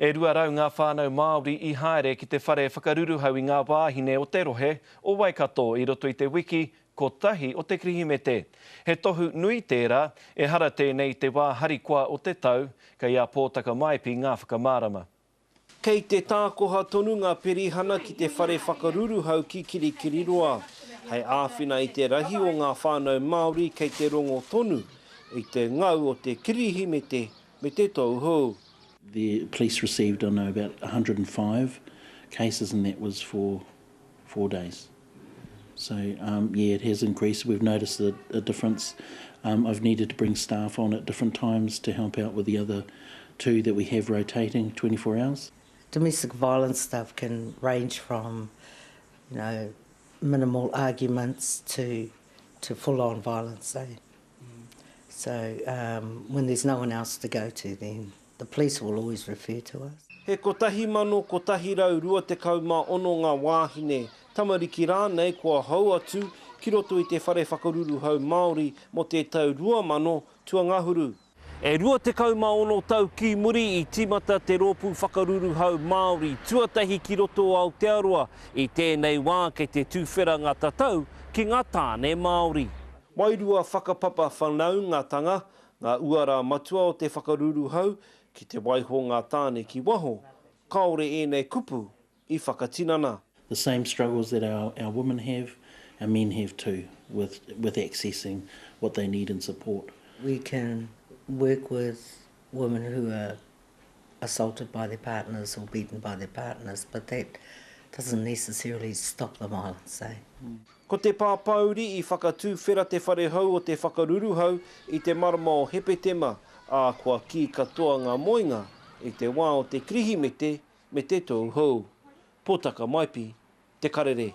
E 200 ngā whānau Māori i haere ki te whare whakaruruhau i ngā wāhine o te rohe o Waikato i roto i te wiki kotahi o te Kirihimete. He tohu nui tērā, ehara tēnei i te wā harikoa o te tau, kei a Pōtaka Maipi ngā whakamārama. Kei te tākoha tonu ngā perihana ki te whare whakaruruhau ki Kirikiriroa, hei āwhina i te rahi o ngā whānau Māori kei te rongo tonu i te ngau o te Kirihimete me te tou hou. The police received, I know, about 105 cases and that was for four days. So, um, yeah, it has increased. We've noticed a, a difference. Um, I've needed to bring staff on at different times to help out with the other two that we have rotating 24 hours. Domestic violence stuff can range from, you know, minimal arguments to, to full-on violence, eh? So um, when there's no one else to go to, then the police will always refer to us. He 1,126 ngā wāhine, tamariki rānei kua hou atu ki roto i te Whare Whakaruruhau Māori mō te tau 2000 tuangahuru. E 26 tau ki muri i tīmata te Rōpū Whakaruruhau Māori tuatahi ki roto o Aotearoa, i tēnei wā kei te tuwhera ngā tatau ki ngā tāne Māori. Wairua whakapapa whanaungatanga, ngā uara matua o te whakaruruhau, ki te waiho ngā tāne ki waho, kāore ēnei kupu i whakatinana. The same struggles that our, our women have, our men have too, with, with accessing what they need and support. We can work with women who are assaulted by their partners or beaten by their partners, but that doesn't necessarily stop the violence, eh? Ko te Pāpāuri i whakatuwhera te whare hou o te whakaruruhau i te marama o Hepetema, ā, kua kī katoa ngā moenga i te wā o te Kirihimete me te tou hou. Potaka Maipi, Te Karere.